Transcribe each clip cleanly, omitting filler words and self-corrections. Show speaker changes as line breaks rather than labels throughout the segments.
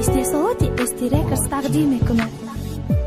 Истеҳсолоти ST Records тақдим мекунад.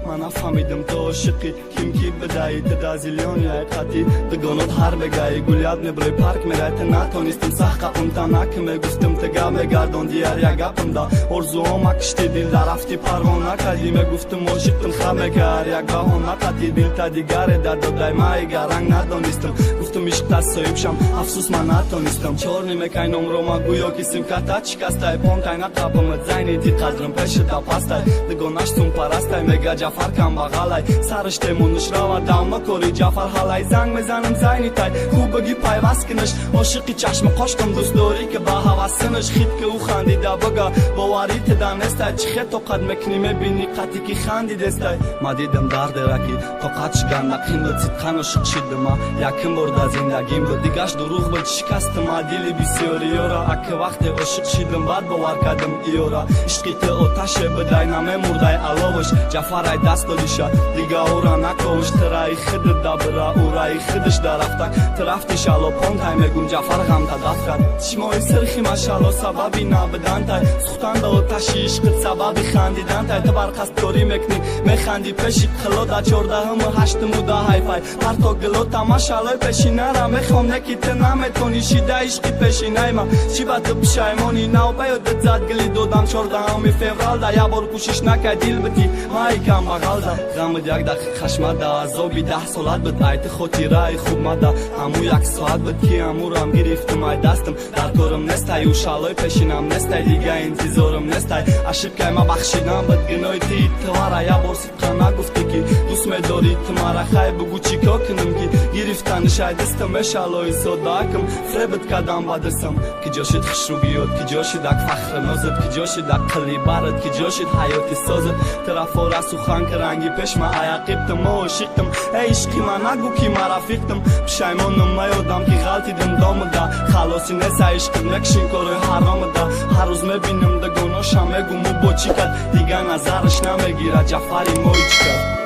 Ман нафаҳмидам ту ошиқӣ ким ки бидаи ту да зилён яй қатӣ дугонот ҳар бегаи гулят меброи парк мерай ту натонистим сах қапумта наки мегуфтим ту гап мегардонди ҳар як гапимда орзуҳома кишти дил дарафти парво накардӣ мегуфтим ошиқтим хаб мекар як баҳона қатӣ дилта дигаре да додай май гаранг надонистим гуфтим ишқта соҳиб шам афсӯс ман натонистам чорни мекай номро ма гӯё ки симката чикастай понтай нақапамад зайни ти қадрим пешида пастай дугонаш сумпарастай мега Ҷафар камбағалай сараш темонуш рава давно кори Ҷафар ҳалай занг мезанам зайни тай хуб баги пайваст кунаш ошиқи чашми қоштам дӯст дорӣ ки ба ҳавас синаш хит ки ӯ хандида бага боварӣ тида нестай чӣ хе тоқат мекунӣ мебинӣ қатӣ ки хандидестай ма дидам дардера ки тоқат шиканда қин буд сидқан ошиқ шидима якум бор дар зиндагим буд дигаш дурӯғ буд шикастима дили бисёриёра аки вақте ошиқ шидим баъд бовар кардим иёра ишқи ту оташе будай намемурдай аловаш Ҷафарай даст додиша дига ӯра наковиш тираи хидит дабира ӯраи хидиш дарафтак ту рафти шало понтай мегум Ҷафар ғамта дафт кард чишмои сирхи машало сабаби набидантай сухтан ба оташи ишқит сабаби хандидантай ту бар қасдкорӣ мекунӣ механди пеши қило да чордаҳуму ҳаштуму да ҳайфай парто гилота машалои пешинара мехом не ки ту наметонӣ шида ишқи пешинайма чӣ ба ту пишаймонӣ навбаёдат зад гили додам 14 феврал да як бор кӯшиш накай дил битӣ май камбағалда ғамд як дақиқа хашмада азоби 10 солат буд ай ту хотираи хуб мада ҳаму як соат буд ки ҳамурам гирифтум ай дастам дар корам нестай ӯ шалои пешинам нестай дига интизорам нестай ошибкай ма бахшидам буд гинои ти тувара як бор сидқан нагуфтӣ ки дӯст медорӣ ту мара хай бугӯ чӣ кор кунам ки гирифтаниш ай дастам мешалои соддаакам фребит кардам ба дастам ки ҷо шид хушрӯгиёт ки ҷо шид ак фахри нозат ки ҷо шид ак қили барат ки ҷо шид ҳаёти созат тарафора сухан ки ранги пешма аяқибтим ма ошиқтим эй ишқи ман нагӯ ки ма рафиқтим пишаймонам маёдам ки ғалтидим домуда халоси неса ишқит мекушин корои ҳаромуда ҳар рӯз мебинам дугоношам мегум ӯ бо чӣ кард дига назараш намегирад Ҷафари мои чӣ кард.